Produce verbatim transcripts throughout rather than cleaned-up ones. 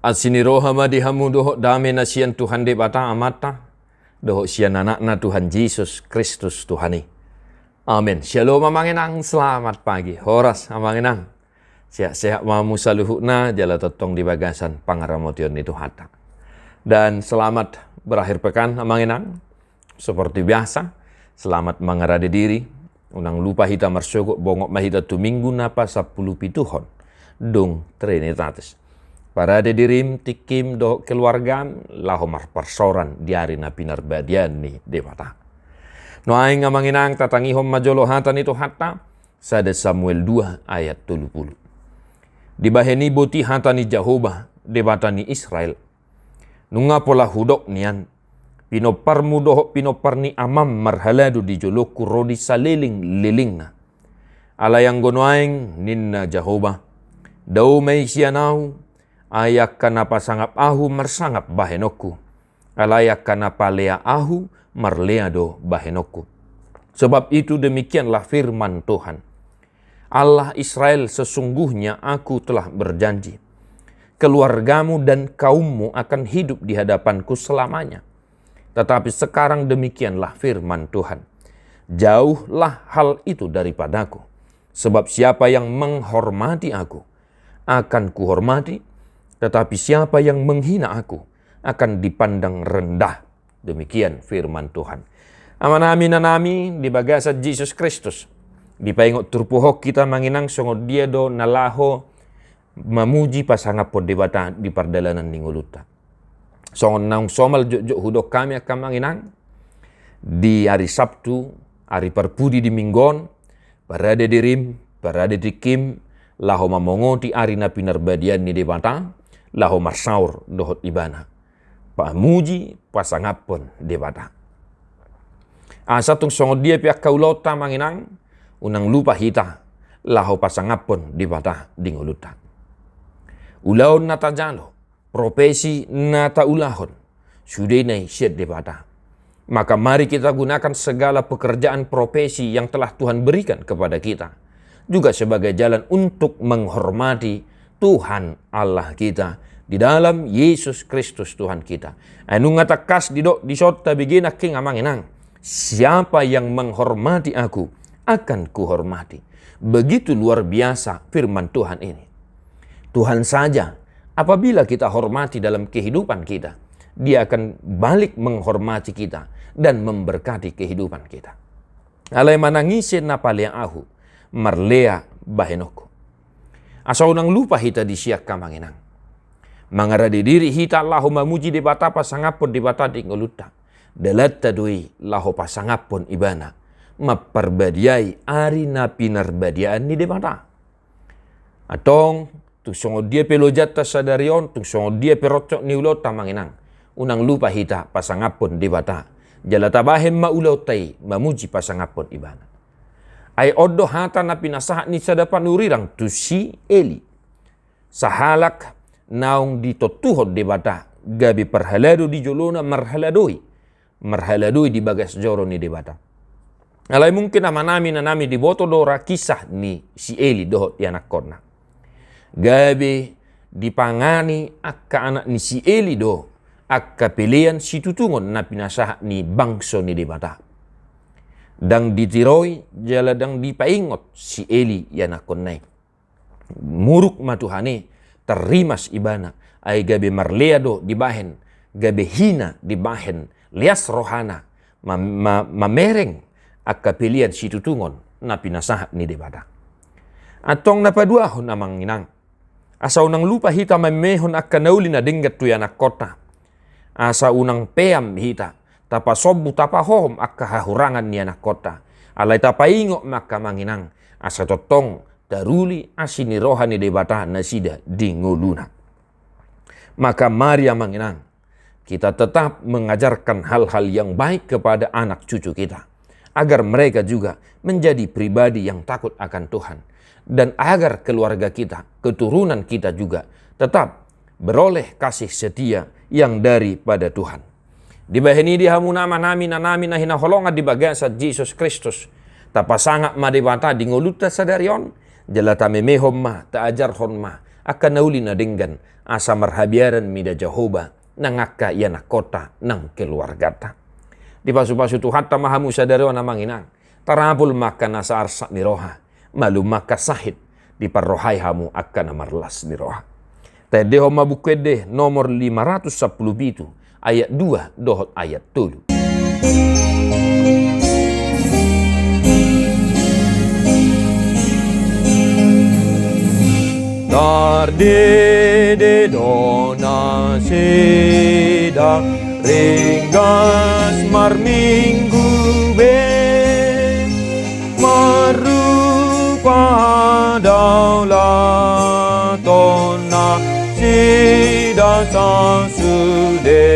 Asi ni roha ma di hamu dohot dame na sian Tuhan Debata Amanta, dohot sian Anakna Tuhan Jesus Kristus Tuhan i. Amen. Syalom amang inang, selamat pagi. Horas amang inang. Sehat-sehat ma hamu saluhutna, jala tongtong di bagasan pangaramotion ni Tuhanta. Dan selamat berakhir pekan amang inang. Seperti biasa, selamat mangarade diri. Unang lupa hita marsogot, bongot ma hita tu minggu na pasampulupituhon dung Trinitatis. Parade dirim, tingkim dohot keluargam laho marparsaoran di ari na pinarbadiaan ni Debata. Nuaeng amang inang, tatangihon ma jolo hata ni Tuhanta, sada Samuel dua ayat tolu pulu. Dibahen i boti hata ni Jahowa, Debata ni Israel: Nunga pola hudok nian, pinomparmu dohot pinompar ni amam marhalado di jolongku ro di salelenglelengna. Alai anggo nuaeng, ninna Jahowa, dao ma i sian ahu, ai angka na pasangap ahu marsangap bahenonku, alai angka na palea ahu marlea do bahenonku. Sebab itu demikianlah firman Tuhan, Allah Israel: Sesungguhnya Aku telah berjanji, keluargamu dan kaummu akan hidup di hadapanku selamanya. Tetapi sekarang demikianlah firman Tuhan, jauhlah hal itu daripadaku. Sebab siapa yang menghormati Aku, akan Kuhormati, tetapi siapa yang menghina Aku, akan dipandang rendah. Demikian firman Tuhan. Amanami, inanami, di bagasan Jesus Kristus, dipaingot turpuk on hita amang inang, songon dia do na laho mamuji pasangaphon Debata di pardalanan ni ngolunta. Songon naung somal jotjot hudok hami angka amang inang, di ari Sabtu, ari parpudi di minggu on, parade dirim, parade tingkim, laho mamongoti ari na pinarbadiaan ni Debata, laho marsaor dohot Ibana. Pamuji pasangaphon Debata. Asa tung songon dia pe angka ulaonta amang inang, unang lupa hita laho pasangaphon Debata di ngolunta. Ulaon na tajalo, profesi na taulahon, sudena i sian Debata. Maka mari kita gunakan segala pekerjaan profesi yang telah Tuhan berikan kepada kita juga sebagai jalan untuk menghormati Tuhan Allah kita di dalam Yesus Kristus Tuhan kita. Ai nunga tangkas didok dison, tabege nangkin amang inang, siapa yang menghormati Aku akan Kuhormati. Begitu luar biasa firman Tuhan ini. Tuhan saja, apabila kita hormati dalam kehidupan kita, Dia akan balik menghormati kita dan memberkati kehidupan kita. Alai manang ise na palea Ahu, marlea bahenonku. Asa unang lupa hita disi angka amang inang, mangarade diri hita laho mamuji Debata, pasangaphon Debata di ngolunta. Dalanta do i laho pasangaphon Ibana, mamparbadiai ari na pinarbadiaan ni Debata. Antong, tung songon dia pe lojanta sadari on, tung songon dia pe roncong ni ulaonta amang inang, unang lupa hita pasangaphon Debata, jala tabahen ma ulaonta i mamuji pasangaphon Ibana. Ai on do hata na pinasahat ni sada panurirang tu si Eli, sahalak naung ditontuhon Debata gabe parhalado di jolona, marhaladoi, marhaladoi di bagas joro ni Debata. Alai mungkin amanami, inanami, diboto do ra kisah ni si Eli dohot ianakhonna. Gabe dipangani angka anak ni si Eli do angka pelean situtungon na pinasahat ni bangso ni Debata. Ndang ditiroi jala ndang dipaingot si Eli ianakhonna i. Muruk ma Tuhan i, tarrimas ibana, ai gabe marlea do dibahen, gabe hina dibahen, leas rohana, ma-, ma-, mamereng angka pelean situtungon na pinasahat ni Debata. Antong na paduahon amang inang, asa unang lupa hita mamehon angka na uli na denggan tu ianakhonta. Asa unang peam hita, tapasombu, tapahohom angka hahurangan ni ianakhonta. Alai tapaingot ma angka amang inang, asa tongtong taruli asi ni roha ni Debata nasida di ngoluna. Maka mari amang inang, kita tetap mengajarkan hal-hal yang baik kepada anak cucu kita, agar mereka juga menjadi pribadi yang takut akan Tuhan, dan agar keluarga kita, keturunan kita juga tetap beroleh kasih setia yang daripada Tuhan. Dibahen i di hamu amanami, inanami na hinaholongan di bagasan Jesus Kristus, tapasangap ma Debata di ngolunta sadari on, jala tamemehon ma, taajarhon ma Angka na uli na denggan, asa marhabiaran mida Jahowa, nang angka ianakhonta nang keluarganta. Dipasupasu Tuhanta ma hamu sadari on amang inang, tarapul ma angka na saarsak ni roha, malum ma angka sahit, diparrohai hamu angka na marlas ni roha. Taendehon ma Buku Ende nomor lima ratus sampulu pitu, ayat dua dohot ayat tolu. Tardede do nasida ringgas marminggu be, marrupa daulaton nasida sasude.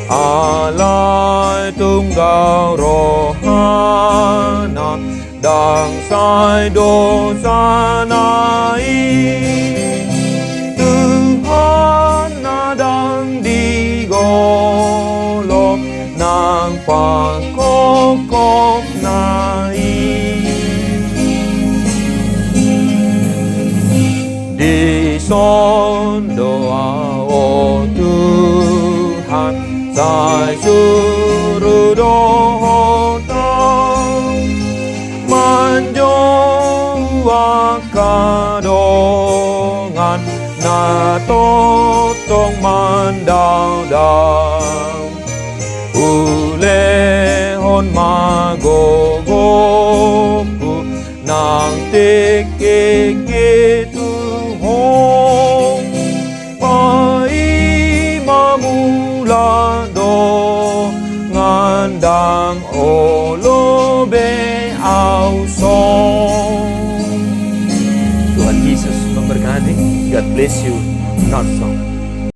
Alai tunggau rohana, ndang sai dosana i. Tuhan na ndang digolom nang pangkopkopna i. Dison do ahu, o Tuhan, sai suru do Ho tahu manjou angka dongan na tongtong mandaodao. Ulehon ma gogoku nang tingkingki tu Ho. Paima mula dongan, ndang olo be ahu son. Tuhan Yesus memberkati. God bless you. Not so.